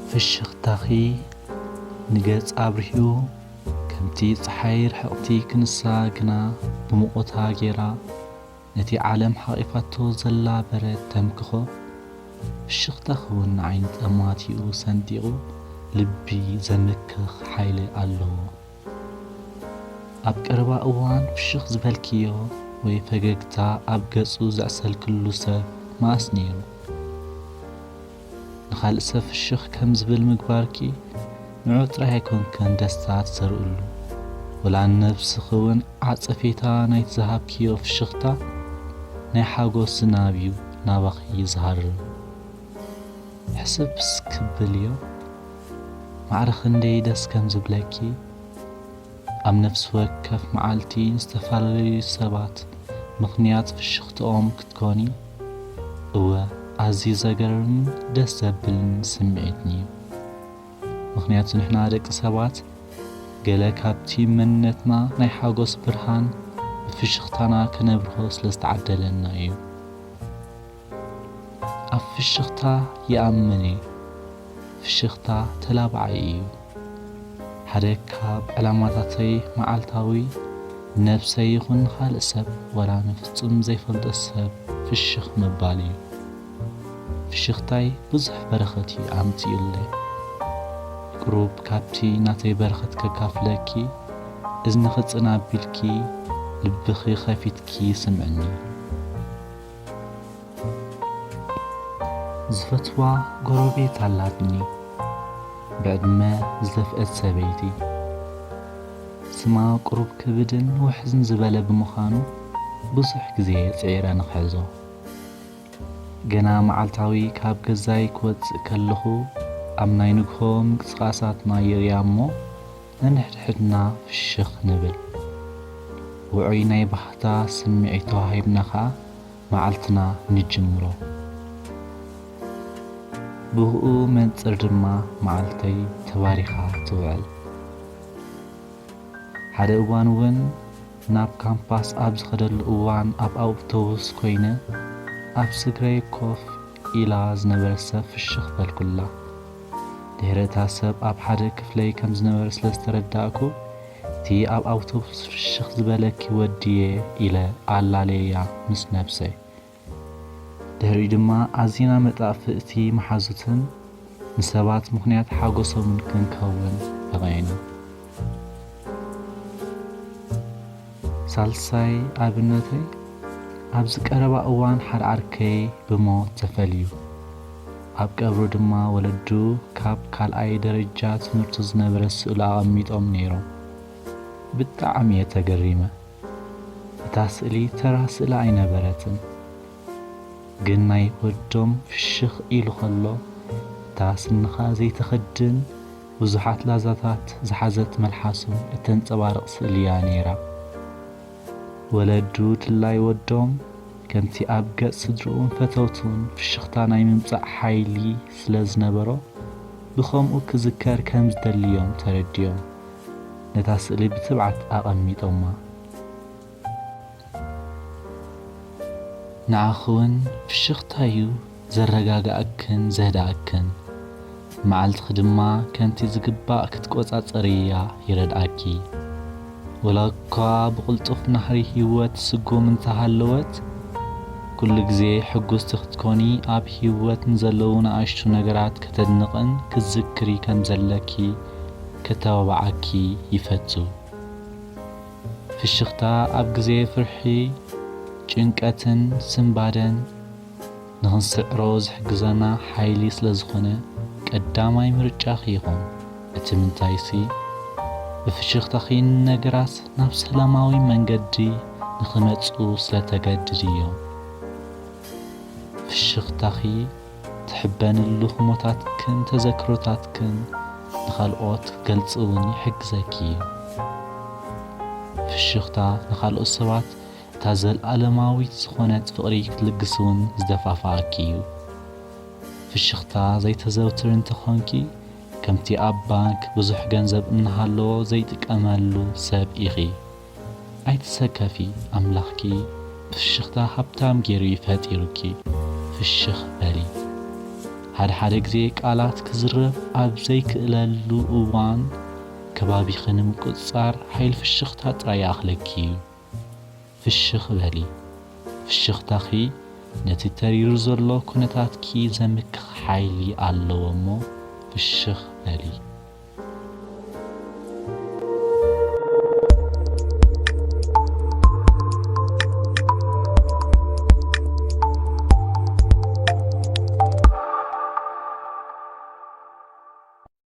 ፍሽኽታኺ ንገጽ ኣብሪሁ፣ ከምቲ ጸሓይ ርሕቕቲ ክንሳ ግና ብሙቐታ ጌራ ነቲ ዓለም ሓቒፋቶ ዘላ በረድ ተምክኾ። ፍሽኽታኺ እውን ንዓይኒ ጠማቲኡ ሰንጢቑ ልቢ ዘምክኽ ሓይሊ ኣለዎ። ኣብ ቀረባ እዋን ፍሽኽ ዝበልክዮ ወይ ፈገግታ ኣብ ገጹ ዘዕሰልክሉ ሰብ መኣስ ነይሩ? ንኻልእ ሰብ ፍሽኽ ከም ዝብል ምግባርኪ ንዑ ጥራይ ኣይኮንክን ደስታ ትዘርእሉ፣ ወላ ንነብስኺ እውን ዓጸፌታ ናይቲ ዝሃብክዮ ፍሽኽታ ናይ ሓጎስ ዝናብ እዩ ናባኺ ዝሃርም። ሕስብ ክብልዮ ማዕረ ክንደይ ደስ ከም ዝብለኪ። ኣብ ነፍሲ ወከፍ መዓልቲ ዝተፈላለዩ ሰባት ምኽንያት ፍሽኽትኦም ክትኮኒ፣ እወ፣ ኣዝዩ ዘገርምን ደስ ዘብልን ስምዒትን'ዩ። ምኽንያቱ ንሕና ደቂ ሰባት ገለ ካብቲ መንነትና ናይ ሓጎስ ብርሃን ብፍሽኽታና ከነብርሆ ስለ ዝተዓደለና እዩ። ኣብ ፍሽኽታ ይኣምን እየ። ፍሽኽታ ተላባዓይ እዩ። ሓደ ካብ ዕላማታተይ መዓልታዊ ንነብሰይ ይኹን ንኻልእ ሰብ ዋላ ንፍጹም ዘይፈልጦ ሰብ ፍሽኽ ምባል እዩ። ፍሽኽታይ ብዙሕ በረኸት እዩ ኣምጺኡለይ። ቁሩብ ካብቲ ናተይ በረኸት ከካፍለኪ፣ እዝንኺ ጽን ኣቢልኪ፣ ልብኺ ኸፊትኪ ስምዕኒ። ዝፈትዋ ጎረቤት ኣላትኒ፣ ብዕድመ ዝተፍአት ሰበይቲ። ስማ ቁሩብ ክብድን ውሕዝን ዝበለ ብምዃኑ፣ ብዙሕ ግዜ ጽዒረ ንኽሕዞ። ገና መዓልታዊ ካብ ገዛይ ክወጽእ ከለኹ፣ ኣብ ናይ ንግሆ ምንቅስቓሳትና ይርእያ እሞ፣ ነንሕድሕድና ፍሽኽ ንብል። ውዑይ ናይ ባህታ ስምዒት ተዋሂብና ኸኣ መዓልትና ንጅምሮ። ብእኡ መንጽር ድማ መዓልተይ ተባሪኻ ትውዕል። ሓደ እዋን እውን ናብ ካምፓስ ኣብ ዝኸደሉ እዋን ኣብ ኣውቶቡስ ኮይነ ኣብ ስግረይ ኮፍ ኢላ ዝነበረት ሰብ ፍሽኽ በልኩላ። ድሕሪ እታ ሰብ ኣብ ሓደ ክፍለይ ከም ዝነበረ ስለ ዝተረዳእኩ፣ እቲ ኣብ ኣውቶቡስ ፍሽኽ ዝበለኪ ወዲ'የ ኢለ ኣላለየያ ምስ ነብሰይ። ድሕሪኡ ድማ ኣዚና መጣፍእቲ መሓዙትን ንሰባት ምኽንያት ሓጎሶምን ክንከውን በቒዕና። ሳልሳይ ኣብነተይ፣ ኣብዚ ቀረባ እዋን ሓደ ዓርከይ ብሞት ተፈልዩ። ኣብ ቀብሩ ድማ ወለዱ ካብ ካልኣይ ደረጃ ትምህርቱ ዝነበረ ስእሉ ኣቐሚጦም ነይሮም። ብጣዕሚ እየ ተገሪመ። እታ ስእሊ ተራ ስእሊ ኣይነበረትን፣ ግን ናይ ወዶም ፍሽኽ ኢሉ ኸሎ፣ እታ ስንኻ ዘይተኸድን ብዙሓት ላዛታት ዝሓዘት መልሓሱ እተንጸባርቕ ስእሊ እያ ነይራ። ወለዱ ድላይ ወዶም፣ ከምቲ ኣብ ገጽ ስድርኡን ፈተውቱን ፍሽኽታ ናይ ምምጻእ ሓይሊ ስለ ዝነበሮ፣ ብኸምኡ ክዝከር ከም ዝደልዮም ተረዲኦም፣ ነታ ስእሊ ብትብዓት ኣቐሚጦማ። ንዓኺ እውን ፍሽኽታ እዩ ዘረጋግኣክን ዘህድኣክን። መዓልትኺ ድማ ከምቲ ዝግባእ ክትቆጻጸርያ ይረድኣኪ። ወላ እኳ ብቕልጡፍ ናህሪ ህይወት ትስጉም እንተሃለወት፣ ኩሉ ግዜ ሕጉስቲ ክትኮኒ፣ ኣብ ህይወት ንዘለዉ ንኣሽቱ ነገራት ከተድንቕን ክትዝክሪ ከም ዘለኪ ከተባብዓኪ ይፈቱ። ፍሽኽታ ኣብ ግዜ ፍርሒ፣ ጭንቀትን ስንባደን ንኽንስዕሮ ዝሕግዘና ሓይሊ ስለ ዝኾነ፣ ቀዳማይ ምርጫኺ ይኹን። እቲ ምንታይሲ፣ ብፍሽኽታኺ ነገራት ናብ ሰላማዊ መንገዲ ንኽመጽኡ ስለ ተገድድ እዮም። ፍሽኽታኺ ትሕበንሉ ህሞታትክን ተዘክሮታትክን ንኻልኦት ክትገልጺ እውን ይሕግዘኪ እዩ። ፍሽኽታ ንኻልኦት ሰባት እታ ዘለኣለማዊት ዝኾነት ፍቕሪ ክትልግሲ እውን ዝደፋፍኣኪ እዩ። ፍሽኽታ ዘይተዘውትሪ እንተኾንኪ፣ ከምቲ ኣብ ባንክ ብዙሕ ገንዘብ እናሃለዎ ዘይጥቀመሉ ሰብ ኢኺ። ኣይትሰከፊ፣ ኣምላኽኪ ብፍሽኽታ ሃብታም ገይሩ እዩ ፈጢሩኪ። ፍሽኽ በሊ። ሓደ ሓደ ግዜ ቃላት ክዝረብ ኣብ ዘይክእለሉ እዋን፣ ከባቢኺ ንምቁጽጻር ሓይሊ ፍሽኽታ ጥራይ ይኣኽለኪ እዩ። ፍሽኽ በሊ። ፍሽኽታኺ ነቲ ተሪሩ ዘሎ ኩነታትኪ ዘምክኽ ሓይሊ ኣለዎ እሞ ፍሽኽ በሊ።